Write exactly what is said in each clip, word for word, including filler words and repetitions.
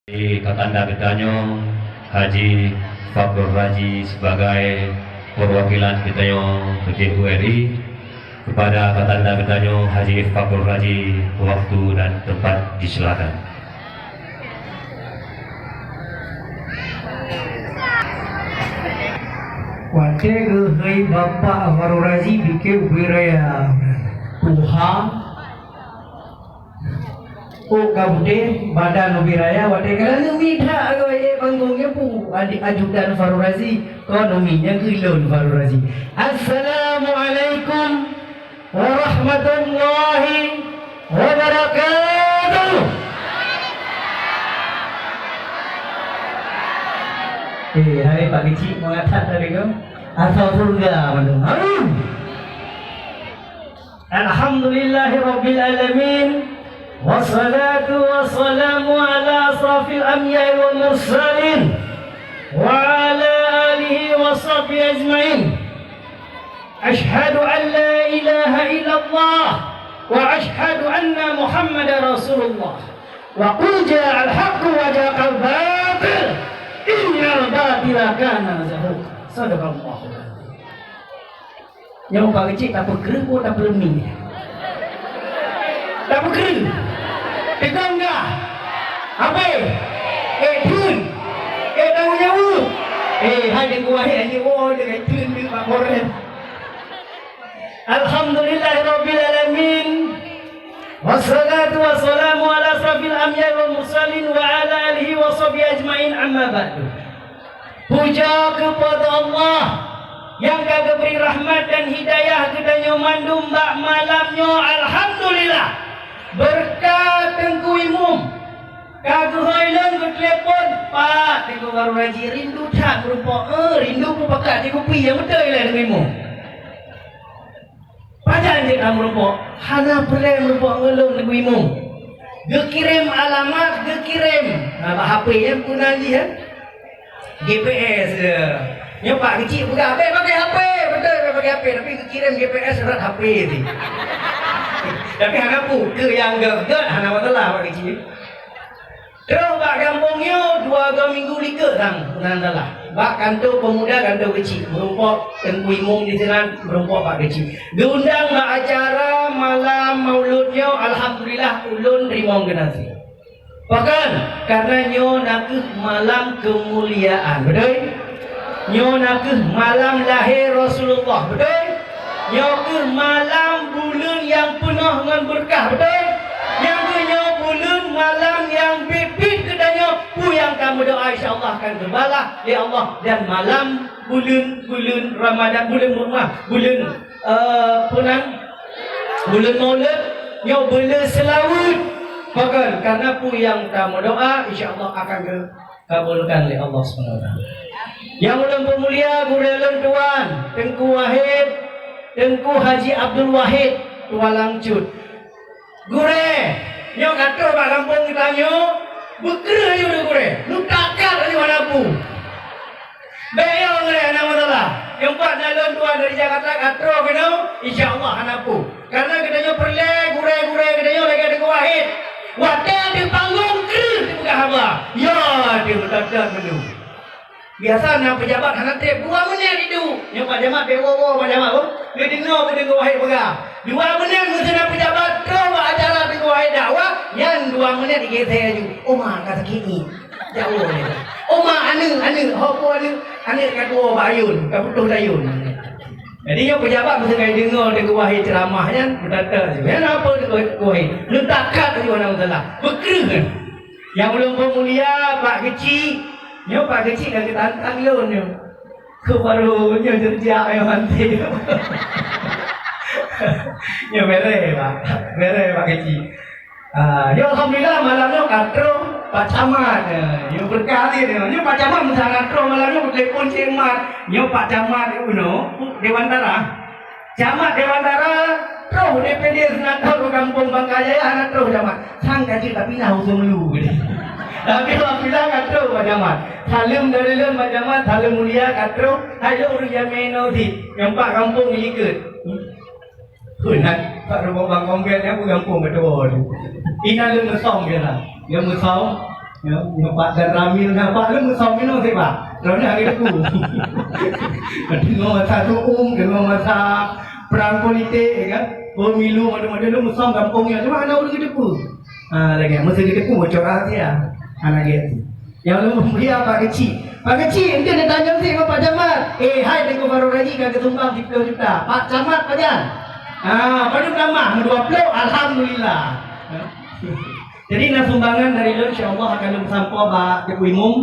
Kakanda geutanyoe Haji Fakhrul Razi sebagai perwakilan geutanyoe U R I. Kepada kakanda geutanyoe Haji Fakhrul Razi, waktu dan tempat disilakan. Watée geuhôi Bapak Fakhrul Razi pike ubé raya, tuha, ôk ka beudeh, badan ubé raya, watée ka lheueh mi that goe ék banggong nyan pu adik ajudan Fakhrul Razi, kon umi nyan keu lôn Fakhrul Razi. Assalamualaikum warahmatullahi wabarakatuh. Eh, hai Pak Keuchik, mangat that tadi kau. Asal surga mandum. Amin. Alhamdulillahirabbil alamin. Wassalatu wassalamu ala asrafil anbiya'i wal mursalin wa ala alihi wa sahbihi ajmain. Asyhadu an la ilaha illallah wa asyhadu anna Muhammadar Rasulullah. Wa qul ja'al haqqu wa zahaqal batil, innal batila kana zahuqa. Sadaqallahul azim. Nyang Pak Keuchik tapeukreuh po tapeuleumin? Tapeukreuh. Tegang dah. Ape? Eh, theun. Eh, tanggong jaweueb. Eh, hai Teungku Wahid, hai woe deungon theun di Pak Korem. Alhamdulillahirabbil alamin. Wassalatu wassalamu ala asrafil anbiya wal mursalin wa ala alihi wa sahbihi ajmain, amma ba'du. Puja keupada Allah nyang ka geubri rahmat dan hidayah geutanyoe mandum bak malam nyoe, alhamdulillah. Beureukat Teungku Imum ka geuhôi lôn geutelepon, "Pak, Teungku Farul Razi, rindu that meurumpok." "Eh, rindu peupakat di kupi nyang beutôi lé Teungku Imum." "Pajan jeuet hana meurumpok?" "Hana peureulée meurumpok ngon lôn, Teungku Imum." Geukirém alamat, geukirém. Nah, bak H P nyan peue nan jih, eh? G P S, eh. Nyoe Pak Keuchik peugah, "Bék pakai H P." Beutôi, bék pakai H P, tapi geukirém G P S rot H P jih. Tapi hana peue, keu nyang gét-gét hana masalah, Pak Keuchik. Troh bak gampông nyoe dua goe minggu likot sang, meunan salah. Bak kantô peumuda, kantô Keuchik, meurumpok Teungku Imum disinan, meurumpok Pak Keuchik. Geuundang bak acara malam maulud nyoe, alhamdulillah, ulôn rimong geunaséh. Pakon? Karena nyoe nakeuh malam keumuliaan, beutôi? Nyoe nakeuh malam lahé Rasulullah, beutôi? Nyoe keuh malam buleuen nyang peunoh ngon beureukat, beutôi? Nyang keuh nyoe buleuen malam nyang biet-biet geutanyoe, peue nyang tameudoa insya Allah akan geubalah lé Allah, dan malam buleuen, buleuen Ramadan, buleuen, maaf, buleuen, eh, peue nan? Buleuen Maulud, nyoe buleuen seulaweuet. Pakon? Karena peue nyang tameudoa insya Allah akan geu- kabulkan lé Allah Subhanahu wa Taala. Nyang ulôn peumulia gurée lôn tuan, Teungku Wahid, Teungku Haji Abdul Wahid, Tualang Cut. Gurée, nyoe ka troh bak gampông geutanyoe, beukreueh aju gurée, neutakat aju hana peue. Bék yo gurée hana masalah. Nyang pat na lôn tuan dari Jakarta ka troh keunoe, insya Allah hana peue. Karena geutanyoe peureulée gurée-gurée geutanyoe lagée Teungku Wahid. Watée di panggong kreueh dipeugah haba, ya, di meutot-tot meunyoe. Biasa na peujabat hana treb, dua meunit iduek. Nyoe Pak Jamat bék woe-woe Pak Jamat, oh. Geudeungoe, geudeungoe Wahid peugah. Dua meunit meuseu na peujabat troh bak acara Teungku Wahid dakwah, nyan dua meunit digeusée aju. Oma ka sakét ngieng. Jaweueb nyan. Oma, aneuk, aneuk, ho po aneuk? Aneuk ka tuwoe bak ayôn, ka putôh dayôn. Jadi nyoe peujabat meuseukai deungoe Teungku Wahid ceuramah nyan, meutateuh. Nyan apa Teungku Wahid? Neutakat aju hana masalah. Beukreueh kan? Nyang ulôn peumulia Pak Keuchik, nyoe Pak Keuchik ka geutantang lôn nyoe. Keu baru nyoe jeurjak nyoe manté. Nyoe béré, Pak. Béré, Pak Keuchik. Ah, nyoe alhamdulillah malam nyoe ka troh Pak Camat. Nyoe beureukat nyoe. Nyoe Pak Camat meusaha troh malam nyoe, telepon Cik Mat. Nyoe Pak Camat nyoe, Dewantara. Camat Dewantara, troh D P D Senator Gampông Bangka Jaya hana troh Camat. Sang ka jeuet tapinah u Sumelu. Tapi alhamdulillah ka troh Pak Camat. Saleuem dari lôn Pak Camat, saleuem mulia ka troh. Hai lôn ureueng jamé inoe cit, nyang pat gampông likot. Peue nan, Pak Rumoh Bang Kombet nyan pun gampông keudua tu. Inan lôn meusong dia lah. Dia meusong. Ya, nyoe Pak Danramil na, Pak, lôn musöm inoe sih, Pak. Droeneuh hana geuteupeue. Deungoe masa su'um, deungoe masa prang politik, ya kan? Pemilu, macam-macam, lôn musöm gampông nyoe, cuma hana ureueng geuteupeue. Ha, lagèe, meuseu geuteupeue bocor rahsia. Hana lagèe tu. Nyang lôn mulia Pak Keuchik. Pak Keuchik, eunteuk neutanyong sih ngon Pak Camat. Eh, hai Teungku Faruk Raji ka geusumbang siplôh juta. Pak Camat pajan? Ha, padum tamah, meudua plôh, alhamdulillah. Jadi, na sumbangan dari lôn, insya Allah akan lôn sampoe bak Teungku Imum,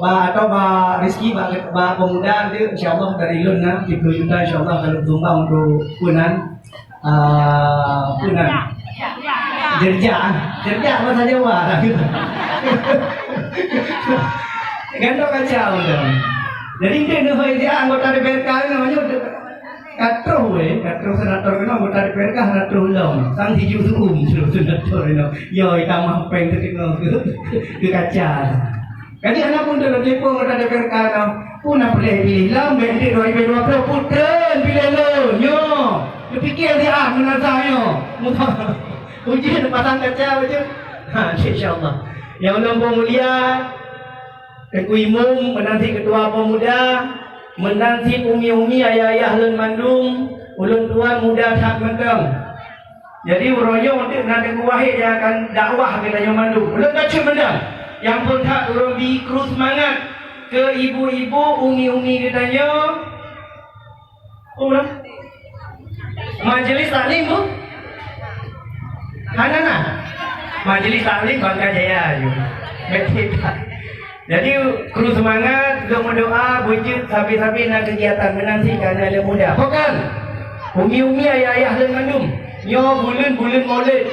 bak, atau bak Rizki, bak, bak pemuda tu, insya Allah dari lôn na, tiga puluh juta, insya Allah akan lôn sumbang untuk peunan, ah, peunan. Jerjak, jerjak bahasa Jawa lah gitu. Gandong kacau tu. Jadi, dia nak dia anggota D P R K ni namanya Ka troh weh, ka troh senator keunoe, anggota D P R K hana troh lom. Sang siju su'um troh senator keunoe. Yo, itamah péng teudeungoe keu, keu kaca. Jadi, hana pun telepon anggota D P R K keunoe. Pun na peureulèe piléh lom, bèk dua ribu dua puluh, putreun piléh lôn. Nyoe, neupiké siat meunasah nyoe. Uji neupasang kaca bacut. Ha, insya Allah. Nyang ulôn peumulia, Teungku Imum, meunan cit Ketua Pemuda, meunan cit umi-umi, ayah-ayah lôn mandum, ulôn tuan muda that mantong. Jadi, uroe nyoe untuk na Teungku Wahid nyang akan dakwah geutanyoe mandum. Ulôn ka cit mantong. Nyang phôn that ulôn bi kru seumangat keu ibu-ibu, umi-umi geutanyoe. Ulah. Majelis taklim, Bu? Hana na? Majelis taklim Bangka Jaya aju. Betul tak? Jadi, kru seumangat, dok meudoa, beujeuet sabe-sabe na keugiatan meunan cit keu aneuk-aneuk muda. Bukan. Umi-umi, ayah-ayah lôn mandum. Nyoe buleuen, buleuen Maulid.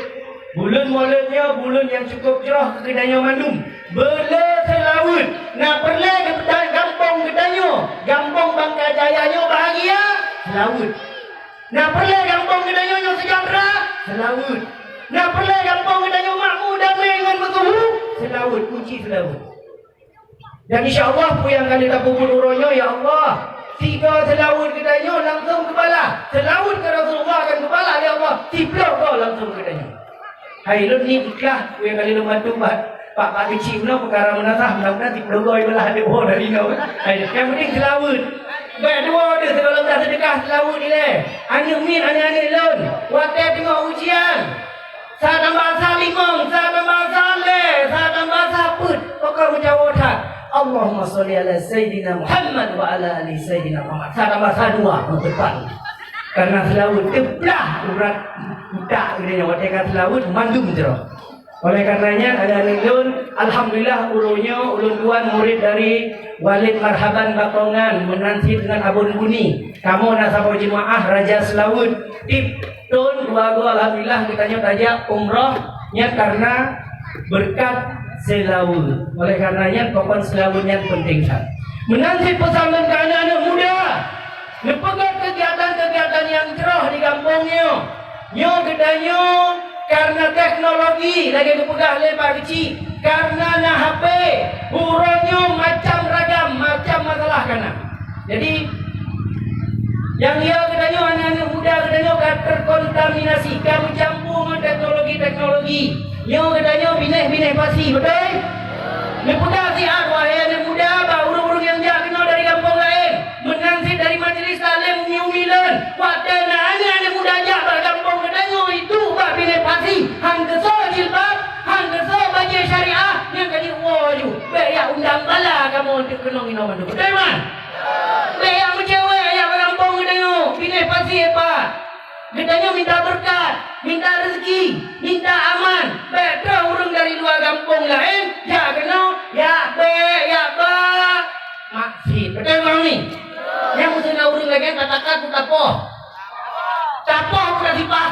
Buleuen Maulid nyoe buleuen nyang cukup jroh keu geutanyoe mandum. Beu le seulaweuet, na peureulèe geupeugah gampông geutanyoe, gampông Bangka Jaya nyoe bahagia, seulaweuet. Na peureulèe gampông geutanyoe nyoe sejahtera, seulaweuet. Na peureulèe gampông geutanyoe makmu, damé ngon meutuhu, seulaweuet, kunci seulaweuet. Dan insya Allah, peue nyang ka lheueh tapeubuet uroe nyoe, ya Allah, sigoe seulaweuet geutanyoe langsông geubalah. Seulaweuet keu Rasulullah akan geubalah lé Allah, siplôh goe langsông geutanyoe. Hai, lôn ni ikhlas, peue nyang ka lheueh lôn bantu bak, bak, bak keuchik meunoe peukara meunasah, mudah-mudahan siplôh goe balah dua dari nyoe. Hai, nyang penting seulaweuet. Bèk dua deuh sigohlom dah seudeukah seulaweuet ilèe. Aneuk miet, aneuk-aneuk lôn, watèe teungoh ujian, sa tambah sa limong, sa tambah sa lhèe, sa tambah sa peuet, pokok meujaweub that. Allahumma shalli ala Sayyidina Muhammad wa ala ali Sayyidina Muhammad. Sa tambah sa dua, meuteupang. Karena seulaweuet teuplah urat utak geutanyoe, watèe ka seulaweuet mandum jroh. Oleh karena nyan, aneuk-aneuk lôn, alhamdulillah, uroe nyoe ulôn tuan murid dari Walid Marhaban Bakongan, meunan cit ngon Abon Buni. Kamoe na saboh jeumaáh Raja Seulaweuet. Tiep thôn dua goe, alhamdulillah, geutanyoe tajak umroh nyan karena beureukat seulaweuet. Oleh karena nyan, pokon seulaweuet nyan penting that. Meunan cit peusan lôn keu aneuk-aneuk muda, neupeugöt keugiatan-keugiatan nyang jroh di gampông nyoe. Nyoe geutanyoe karena teknologi, lagèe geupeugah lé Pak Keuchik, karena na H P, uroe nyoe macam ragam, macam masalah ka na. Jadi, nyang yo geutanyoe, aneuk-aneuk muda geutanyoe ka terkontaminasi, ka meucampur ngon teknologi-teknologi. Nyoe geutanyoe binéh-binéh pasi, beutôi? Neupeugah siat, wahé aneuk muda, bak ureueng-ureueng nyang jak keunoe dari gampông laén, meunan cit dari majelis taklim umi-umi lôn, watèe na aneuk-aneuk muda jak bak gampông geutanyoe, itu bak binéh pasi, han geusoe jilbab, han geusoe bajèe syariah, nyan ka jiwoe ju, bèk jak undang bala kamoe untuk keunong inoe mandum. Beutôi, man? Bèk jak meucewek, jak bak gampông geutanyoe, binéh pasi, Pak. Geutanyoe minta beureukat, minta reuzeki, minta aman. Bèk troh ureueng dari luwa gampông laén jak keunoe, jak bèk, jak ba. Maksiet. Beutôi, Bang, ni? Nyang meuseue na ureueng lagèe nyan tatakat pun tapoh. Tapoh pun tasipah.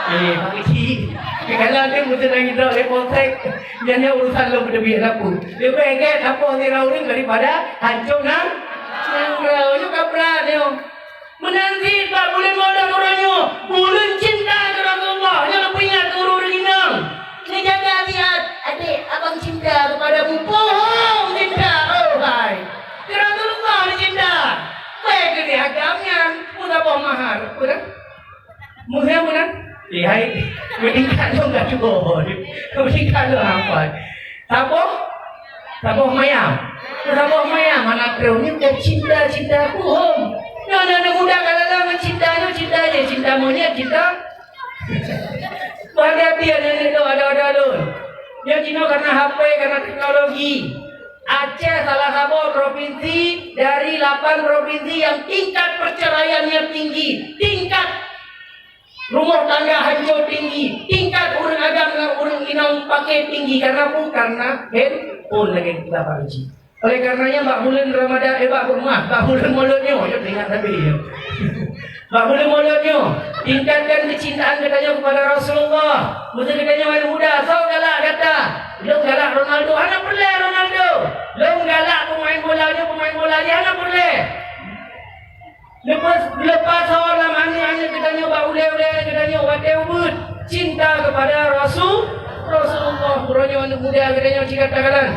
Eh, Bang Iji. Keukalon dia meuseue na ngidrop lé polsek. Nyan, nyan urusan lôn beuteubiet lapor. Leubeh gèt tapoh sira ureueng daripada hancô nang-, nanggroe. Nyoe ka brat nyoe. Meunan cit bak buleuen Maulud uroe nyoe, buleuen cinta keu Rasulullah, nyoe neupeuingat keu ureueng inong. Neujaga siat, adek, abang cinta kepadamu, bohong cinta, oh hai. Keu Rasulullah neucinta. Bèk keu di agam nyan, meusaboh mahar, peue dah? Meuhe meunan? Eh, hai, meutingkat lôn ka cuba. Meutingkat lôn hafai. Saboh, saboh mayam. Saboh mayam hana trok, nyoe ka cinta-cinta puhom. Nyoe aneuk muda ka lala ngon cinta nyoe, cinta jih, cinta monyet, cinta. Hati-hati aneuk-aneuk tu, adoe-adoe lôn. Nyoe jinoe karena H P, karena teknologi. Aceh salah saboh provinsi dari lapan provinsi yang tingkat perceraiannya tinggi, tingkat rumah tangga hancur tinggi, tingkat ureuëng agam ngon ureuëng inong paké tinggi. Karena apa? Karena handphone lagée Bapak Haji. Oleh karenanya bak buleuen Ramadan, eh, bak, maaf, bak buleuen Maulud nyoe, nyoe teuingat sabe nyoe. Bak buleuen Maulud nyoe, tingkatkan kecintaan geutanyoe kepada Rasulullah. Meuseu geutanyoe aneuk muda, soe galak gata? Lôn galak Ronaldo, hana peureulée Ronaldo. Lôn galak pemain bola nyoe, pemain bola jih, hana peureulée. Lepas, lepas salam aneuk-aneuk geutanyoe bak ulée-ulée geutanyoe watée ubit cinta kepada Rasul, Rasulullah. Uroe nyoe aneuk muda geutanyoe cit ka takalon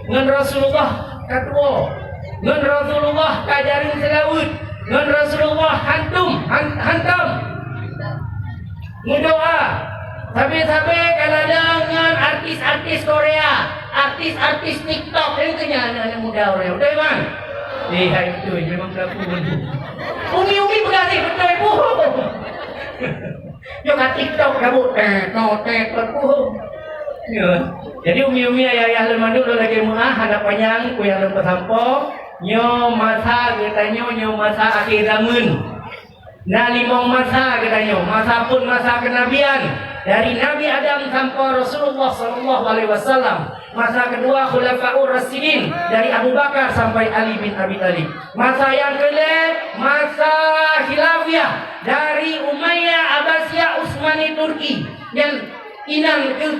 ngon Rasulullah ka tuwoe, ngon Rasulullah ka jareueng seulaweuet, ngon Rasulullah hantom, han-, hantom. Meudoa. Sabe-sabe ka lala ngon artis-artis Korea, artis-artis TikTok, itu nyan aneuk-aneuk muda ureuëng. Beutôi, Bang? Eh, hai beutôi, memang pelaku beutôi. Umi-umi peugah sih beutôi, bohong. Nyoe ka TikTok ka buet, eh, no, eh, buhong. Ya. Jadi umi-umi ayah-ayah lôn mandum lôn lagée meuah, hana panyang peue nyang lôn peusampoe. Nyoe masa geutanyoe, nyoe masa akhé zameun. Na limong masa geutanyoe, masa phon masa kenabian, dari Nabi Adam sampoe Rasulullah sallallahu alaihi wasallam. Masa kedua Khulafaur Rasyidin, dari Abu Bakar sampai Ali bin Abi Thalib. Masa nyang keulhée, masa khilafiyah, dari Umayyah, Abbasiyah, Utsmani, Turki. Nyan inan keuh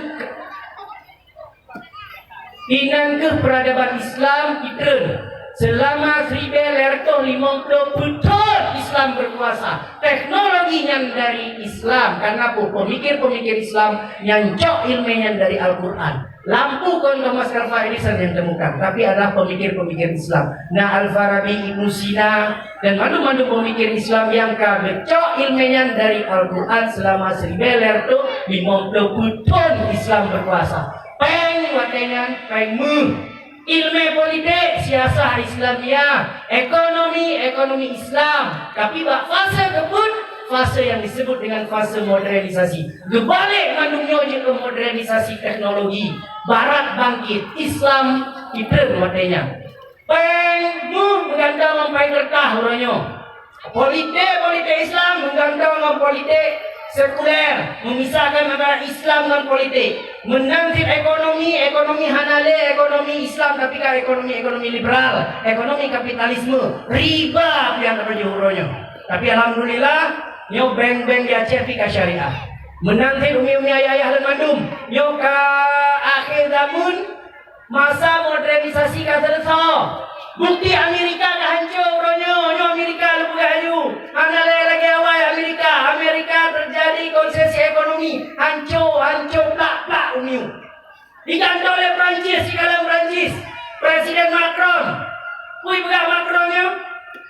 Inan keuh peuradaban Islam itreun. Seulama siribée lhée reutôh limong ploh peuet thon Islam beukuasa. Teknologi nyan dari Islam, karena peue? Pemikir-pemikir Islam nyang cok ileumé nyan dari Al-Quran. Lampu kon Thomas Alva Edison nyang teumukan, tapi adalah pemikir-pemikir Islam. Na Al-Farabi, Ibnu Sina, dan mandum-mandum pemikir Islam nyang ka geucok ileumé nyan dari Al-Quran seulama siribée lhée reutôh limong ploh peuet thon Islam beukuasa. Péng watée nyan, péng méuh. Ileumé politik, siasah Islamiyah, ekonomi, ekonomi Islam. Tapi bak fase keupeuet, fase nyang disebut dengan fase modernisasi. Geubalek mandum nyoe jeuet keu modernisasi teknologi. Barat bangkit, Islam itreun watée nyan. Péng méuh meugantoe ngon péng keureutah uroe nyoe. Politik, politik Islam meugantoe ngon politik sekuler, memisahkan antara Islam ngon politik. Meunan cit ekonomi, ekonomi hana lé ekonomi Islam, tapi ka ekonomi, ekonomi liberal, ekonomi kapitalisme, riba pian tapajoh uroe nyoe. Tapi alhamdulillah, nyoe bank-bank di Aceh pih ka syariah. Meunan cit umi-umi ayah-ayah lôn mandum, nyoe ka akhé zameun, masa modernisasi ka seuleusoe. Bukti Amerika ka hanco uroe nyoe, nyoe Amerika lôn peugah laju. Hana lé lagée awai Amerika. Amerika teujadi konsesi ekonomi. Hanco, hanco, plak-plak umiu. Digantoe lé Prancis, sikalon Prancis. Presiden Macron. Peue peugah Macron nyoe?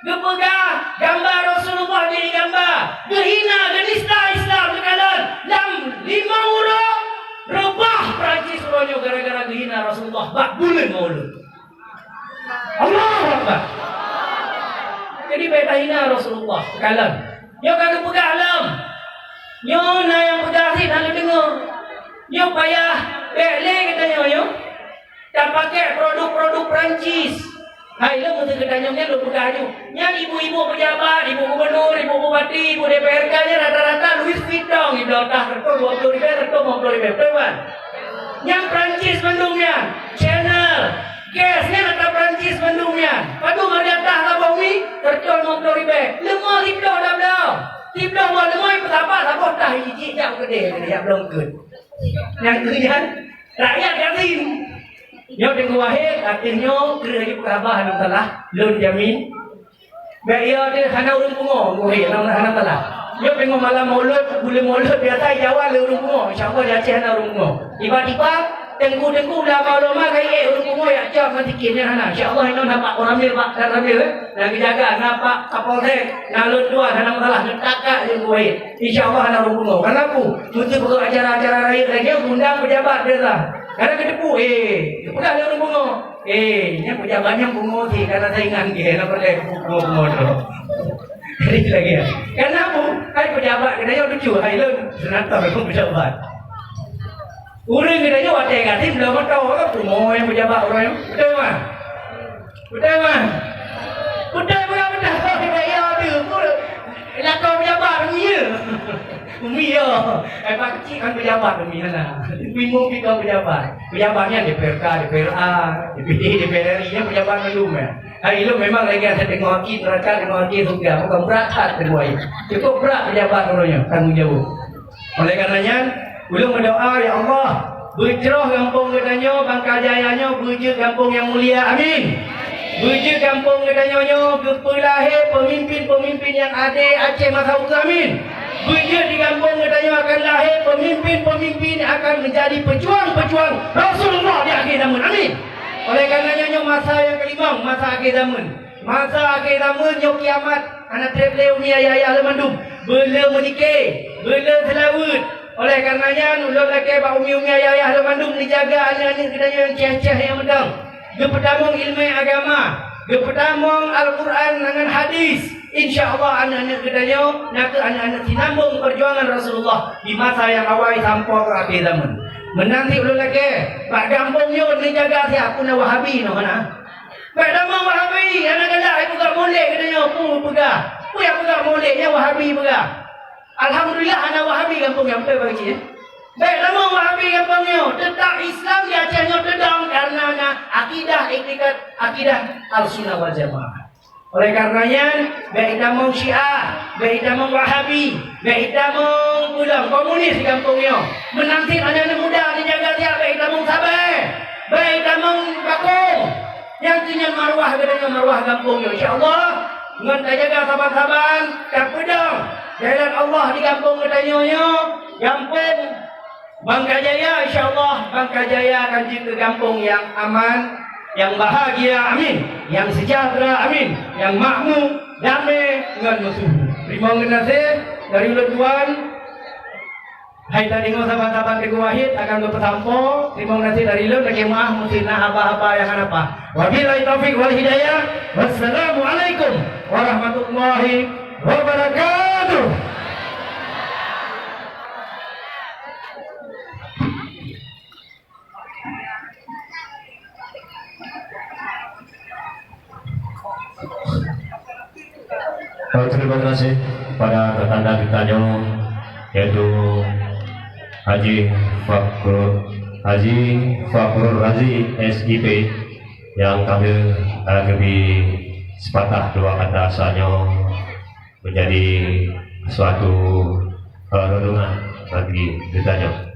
Geupeugah gamba Rasulullah di gamba, geuhina, geunista Islam geukalon lam limong uroe. Reubah Prancis uroe nyoe gara-gara geuhina Rasulullah bak buleuen Maulud. Allahu Akbar. Jadi bèk tahina Rasulullah geukalon. Nyoe ka geupeugah lom. Nyoe na nyang peugah cit hana leudeungoe. Nyoe payah bèk lé geutanyoe nyoe. Tapakék produk-produk Prancis. Hai, lôn meuseuti geutanyoe nyan lôn peugah laju. Nyan ibu-ibu peujabat, ibu gubernur, ibu bupati, ibu D P R K nyan rata-rata Louis Vuitton ibloe tah reutôh dua ploh ribèe, reutôh limong ploh ribèe. Beutôi, Wan? Nyan Prancis mandum nyan. Chanel, Guess nyan atra Prancis mandum nyan. Padum hareuga tah saboh mi? Reutôh limong ploh ribèe. Leumo siploh tabloe. Siploh boh leumo peusapat saboh tah jijak u keudè, jak bloe eungkôt. Nyang keu nyan, rakyat yatim. Nyoe Teungku Wahid, ateueh nyoe kreueh laju peugah haba hana masalah, lôn jamin. Bèk yo deuh hana ureueng pungo, Teungku Wahid, hana, hana masalah. Nyoe teungoh malam Maulud, buleuen Maulud biasa Jawa lé ureueng pungo. Insya Allah di Aceh hana ureueng pungo. Tiba-tiba teungku-teungku ulama-ulama ka ié ureueng pungo jak cok ngon sikit nyan hana. Insya Allah inoe nampak orang ramil bak, dan ramil, eh. Nyang geujaga na Pak Kapolsek, na lôn tuan, hana masalah, neutakak lé Teungku Wahid. Insya Allah hana ureueng pungo. Karena apa? Meuseu peugot acara-acara rayeuk lagèe nyoe, undang pejabat biasa. Kadang geuteupeue, eh, geupeugah lé ureueng pungo, "Eh, nyan peujabat nyan pungo cit, kana saingan jih, na peureulèe geupeupungo pungo droe." Jadi lagèe nyan. Karena apa? Hai peujabat geutanyoe lucu, hai lôn senator lôn peujabat. Ureueng geutanyoe watèe gasien bloe moto, kan pungo nyang peujabat ureueng nyan. Beutôi, Man? Beutôi, Man? Beutôi, beutôi, beutôi. Iya, tu. Lakoe peujabat, Umi, ya? Umi, ya. Eh, Pak Kecik kan peujabat, Umi, hana. Umi, Umi kan peujabat. Peujabat nyan D P R K, D P R A, D P D, D P R R I, nyan peujabat mandum, ya. Hai, ilôn memang lagèe nyan, teungoh akhé neraka, teungoh akhé syeuruga. Bukan brat that teungoh akhé. Cukup brat peujabat ureueng nyan, tanggong jaweueb. Oleh karena nyan, ulôn meudoa, ya Allah, beucroh gampông geutanyoe Bangka Jaya nyoe beujeuet gampông nyang mulia. Amin. Beujeuet gampông geutanyoe nyoe geupeulahé peumimpin-peumimpin nyang adé Aceh masa ukeue. Amin. Beujeuet di gampông geutanyoe akan lahé peumimpin-peumimpin akan menjadi pejuang-pejuang Rasulullah di akhé zaman. Amin. Oleh karena nyan, nyoe masa nyang keulimong, masa akhé zaman. Masa akhé zaman nyoe kiamat, hana trép lé umi ayah-ayah lôn mandum. Beuleu meunike, beuleu seulaweuet. Oleh karena nyan, ulôn lakèe bak umi-umi ayah-ayah lôn mandum neujaga aneuk-aneuk geutanyoe nyang ceh-ceh nyang meudong. Geupeutamong ileumèe agama, geupeutamong Al-Quran ngon hadis. Insya Allah aneuk-aneuk geutanyoe nakeuh aneuk-aneuk sinambong peujuangan Rasulullah di masa nyang awai sampoe keu akhé zaman. Meunan cit ulôn lakèe, bak gampông nyoe neujaga siat, peue na Wahabi nyoe hana. Bèk tamong Wahabi, hana galak ipeugah molek geutanyoe, peue peugah. Peue nyang peugah molek nyan Wahabi peugah. Alhamdulillah hana Wahabi gampông nyoe, beutôi Pak Haji, eh? Bèk tamong Wahabi gampông nyoe, teutap Islam di Aceh nyoe teudong karena na akidah, iktikad, akidah Ahlussunnah wal Jamaah. Oleh karena nyan, bèk itamong Syiah, bèk itamong Wahabi, bèk itamong pulang komunis di gampông nyoe. Meunan cit aneuk-aneuk muda neujaga siat, bèk itamong sabèe, bèk itamong bakong. Nyang keu nyan maruah geutanyoe, maruah gampông nyoe. Insya Allah, ngon tajaga saban-saban, tapeudong jalan Allah di gampông geutanyoe nyoe, gampông Bangka Jaya. Insya Allah, Bangka Jaya akan jeuet keu gampông nyang aman, nyang bahagia, amin, nyang sejahtera, amin, nyang makmu, damé ngon meusyuhu. Teurimong geunaséh dari ulôn tuan. Hai tadeungoe saban-saban Teungku Wahid akan geupeusampoe. Teurimong geunaséh dari lôn, lakèe meu'ah meuseu na haba-haba nyang hana paih. Wabillahi taufiq wal hidayah. Wassalamualaikum warahmatullahi wabarakatuh. Terima kasih pada tetangga kita nyoe, yaitu Haji Fakhrul, Haji Fakhrul Razi, S I P, yang kami, eh, geubri sepatah dua kata saja menjadi suatu, eh, renungan bagi kita nyoe.